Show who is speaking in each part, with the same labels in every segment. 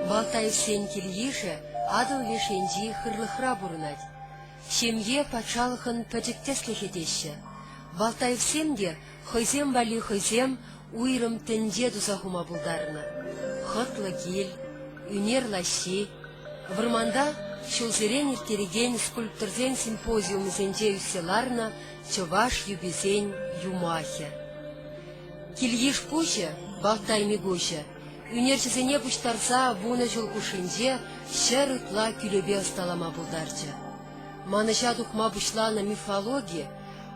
Speaker 1: Балтаевсен кил-йышӗ Атӑл леш енчи хырлӑхра пурӑнать. Ҫемье патшалӑхӑн пӗчӗк тӗслӗхӗ теҫҫӗ. Балтаевсем те хӑйсем валли хӑйсем уйрӑм тӗнче туса хума пултарнӑ. Хӑтлӑ кил, ӳнер лаҫҫи, вӑрманта ҫулсерен ирттерекен скульпторсен симпозиумӗсенче ӳссе ларнӑ чӑваш юписен юмахӗ. Кил-йыш пуҫӗ, Балтай Микуҫӗ, ӳнерҫӗсене пуҫтарса вунӑ ҫул хушшинче ҫӗр ытла кӳлепе ӑсталама пултарчӗ. Манӑҫа тухма пуҫланӑ мифологи,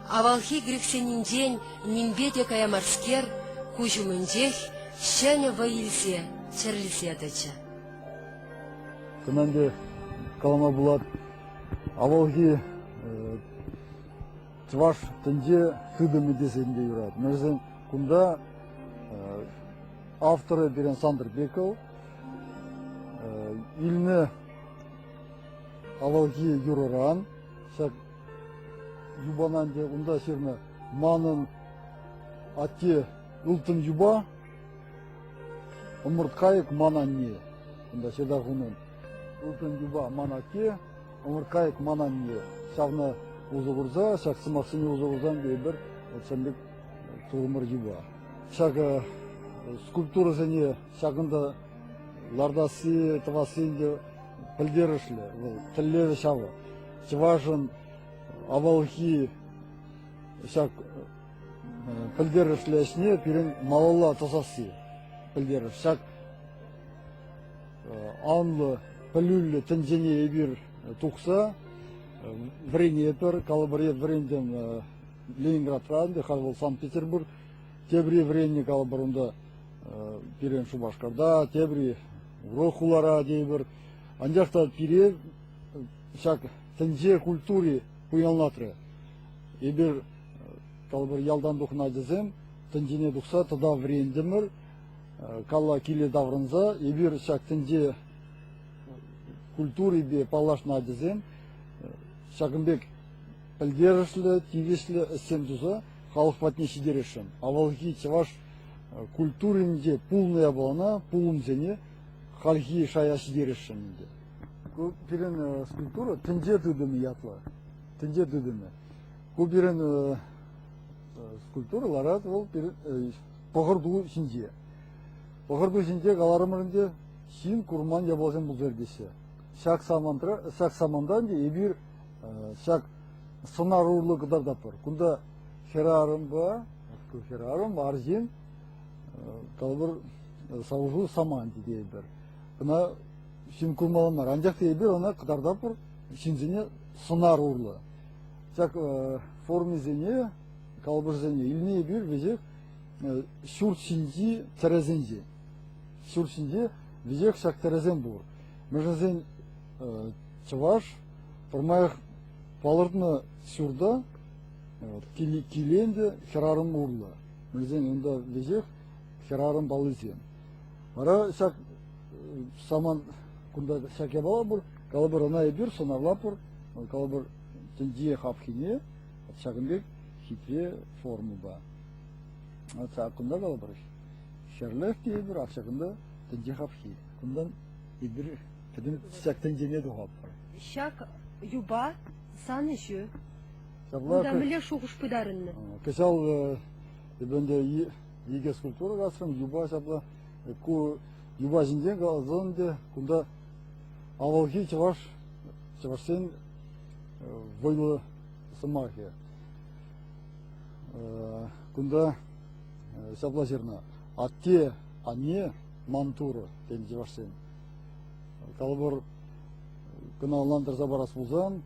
Speaker 1: авалхи грексеннинчен нимпе те кая марскер, куҫ умӗнчех ҫӗнӗ вӑй илсе чӗрӗлсе тӑчӗ.
Speaker 2: Кӑна ӗнтӗ калама пулать, авалхи чӑваш тӗнче тытӑмӗ тесен те юрать. Мӗншӗн кунта авторӗ пирӗн Сандр Пеков илнӗ авалхи юрӑран ҫак юпана ӗнтӗ унта ҫырнӑ «Манӑн атте ылтӑн юпа, ӑмӑрткайӑк ман анне». Унта ҫырса хунӑ «Ылтӑн юпа ман атте, ӑмӑрткайӑк ман анне». Ҫавна усӑ курса, ҫак сӑмахсене усӑ курсан эпир вот ҫавӑн пек турӑмӑр юпа. Ҫакӑ скульптурӑсене ҫакӑнта лартасси, тӑвасси ӗнтӗ пӗлтерӗшлӗ. Вӑл тӗллевӗ ҫавӑ. Чӑвашӑн авалхи ҫак пӗлтерӗшлӗ ӗҫне пирӗн малалла тӑсасси пӗлтерӗш. Ҫак анлӑ пӗлӳллӗ тӗнчене эпир тухса вӗренетпӗр. Калӑпӑр, вӗрентӗм Ленинградра ӗнтӗ, халь вӑл Санкт-Петербург. Тепри вӗреннӗ калӑпӑр унта пирӗн Шупашкарта, тепри урӑх хулара тейӗпӗр. Анчах та пире ҫак тӗнче культури пуянлатрӗ. Эпир калӑпӑр ялтан тухнӑ ачасем тӗнчене тухса тата вӗрентӗмӗр. Калла киле таврӑнса эпир ҫак тӗнче культурипе паллашнӑ ачасем ҫакӑн пек пӗлтерӗшлӗ, тивӗҫлӗ ӗҫсем туса халӑх патне ҫитересшӗн. Авалхи чӑваш культуринче пулнӑ япалана, пулӑмсене хальхи шая ҫитересшӗн ӗнтӗ. Ку пирӗн скульптура тӗнче тытӑмӗ ятлӑ. Тӗнче тытӑмӗ. Ку пирӗн скульптура ларать вӑл пирӗн пӑхӑр ту ҫинче. Пӑхӑр ту ҫинче каларӑмӑр ӗнтӗ, ҫын курман япаласем пулса иртеҫҫӗ. Ҫак самантра, ҫак саманта ӗнтӗ эпир ҫак сӑнар урлӑ кӑтартатпӑр. Кунта хӗрарӑмпа, хӗрарӑм, арҫын, калӑпӑр, савӑшу саманчӗ тейӗпӗр. Ӑна ҫын курмалла мар. Анчах та эпир ӑна кӑтартатпӑр ҫынсене сӑнар урлӑ. Ҫак формисене, калӑпӑшсене илни эпир веҫех ҫурт ҫинчи тӗрӗсенче. Ҫурт ҫинче веҫех ҫак тӗрӗсем пур. Мӗншӗн чӑваш пӗрмаях палӑртнӑ ҫурта килен те хӗрарӑм урлӑ. Мӗншӗн унта веҫех хӗрарӑм паллисем. Вара ҫак саман кунта ҫак япала пур, калӑпӑр ӑна эпир сӑнарлатпӑр, калӑпӑр тӗнче хапхине ҫакӑн пек хитре формӑпа. Ҫак кунта калӑпӑр хӗрлӗх тейӗпӗр, ак ҫакӑнта тӗнче хапхи. Кунтан эпир пӗтӗм ҫак тӗнчене тухатпӑр.
Speaker 1: Ҫак юпа сан ӗҫӳ. Унта мӗнле шухӑш пытарӑннӑ?
Speaker 2: Кӑҫал эпӗ ӗнтӗ икӗ скульптура касрӑм, юпа ҫапла. Ку юпа ҫинчен каласан ӗнтӗ кунта авалхи чӑваш чӑвашсен вӑйлӑ сӑмахӗ. Кунта ҫапла ҫырнӑ. Атте, анне, ман Турӑ, тенӗ чӑвашсем. Калӑпӑр, кӑна ӑнлантарса парас пулсан,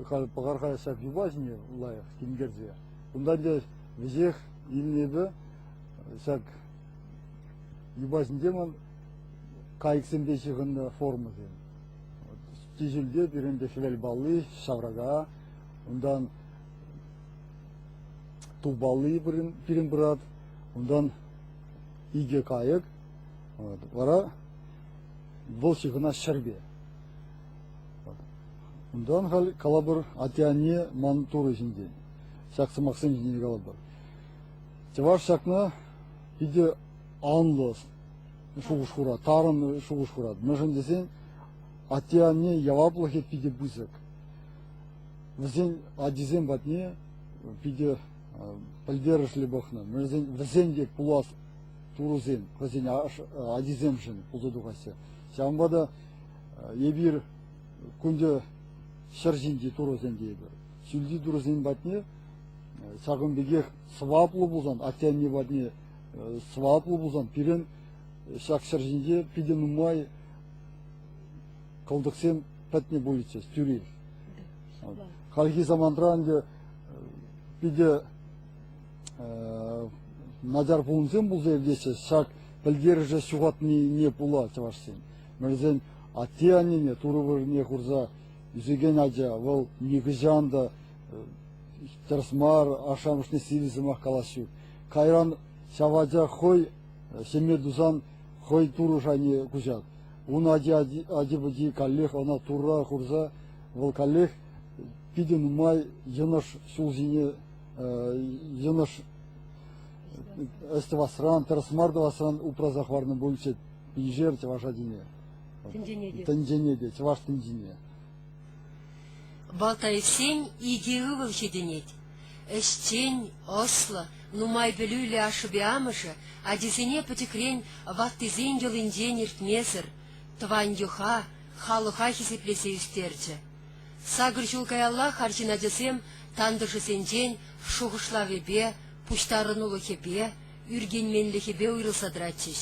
Speaker 2: халь пӑхар-ха ҫак юпа ҫине лайӑх тинкерсе. Кунта ӗнтӗ веҫех илнӗ эпӗ ҫак юпа ҫинче ман кайӑксемпе ҫыхӑннӑ формӑсем. Тиҫӗлте пирӗн те хӗвел палли, ҫаврака, унтан тупалли пирӗн пырать, унтан икӗ кайӑк, вара вӑл ҫыхӑнать ҫӗрпе. Унтан халь калӑпӑр атте-анне ман Турӑ ҫинчен. Ҫак сӑмахсем ҫинчен калӑпӑр. Чӑваш ҫакна питӗ анлӑ. шухӑш хурать, тарӑн шухӑш хурать. Мӗншӗн тесен атте-анне яваплӑхӗ питӗ пысӑк. Вӗсен ачисем патне питӗ пӗлтерӗшлӗ пӑхнӑ. Вӗсен те пулас турӑсем хӑйсен ачисемшӗн пулса тухаҫҫӗ. Ҫавӑнпа та эпир кунта ҫӗр ҫинчи турӑсем тейӗпӗр. Ҫӳлти турӑсем патне ҫакӑн пекех сӑваплӑ пулсан, атте-анне патне сӑваплӑ пулсан пирӗн ҫак ҫӗр ҫинче питӗ нумай кӑлтӑксем пӗтнӗ пулӗччӗ, тӳрех. Хальхи самантра ӗнтӗ питӗ начар пулӑмсем пулса иртеҫҫӗ. Ҫак пӗлтерӗше ҫухатнине пула чӑвашсем. Мӗншӗн атте-аннене Турӑ вырӑнне хурса ӳсекен ача вӑл нихӑҫан та тӗрӗс мар ашшӗ-амӑшне сивӗ сӑмах калас ҫук. Кайран ҫав ача хӑй ҫемье тусан хӑй Турӑ шайне куҫать. Ун ачи ачи-пӑчи каллех ӑна Турра хурса вӑл каллех питӗ нумай йӑнӑш ҫул ҫине йӑнӑш ӗҫ тӑвасран, тӗрӗс мар тӑвасран упраса хӑварнӑ пулчӗ пиншер чӑваш ачине.
Speaker 1: Тӗнчене те.
Speaker 2: Тӗнчене те, чӑваш тӗнчине.
Speaker 1: Балтаевсен икӗ ывӑл ҫитӗнет. Ӗҫчен, ӑслӑ, нумай пӗлӳллӗ ашшӗпе амӑшӗ ачисене пӗчӗкрен ваттисен йӑлинчен иртмесӗр тӑван йӑха, халӑха хисеплесе ӳстерчӗ. Сакӑр ҫул каяллах арҫын ачасем тантӑшӗсенчен шухӑшлавӗпе, пуҫтарӑнулӑхӗпе, ӳркенменлӗхӗпе уйрӑлса тӑратчӗҫ.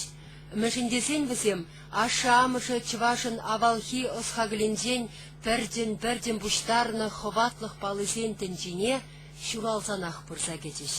Speaker 1: Мӗншӗн тесен вӗсем ашшӗ-амӑшӗ чӑвашӑн авалхи ӑс-хакӑлӗнчен пӗртен-пӗртен пуҫтарнӑ хӑватлӑх паллисен тӗнчине ҫуралсанах пырса кӗчӗҫ.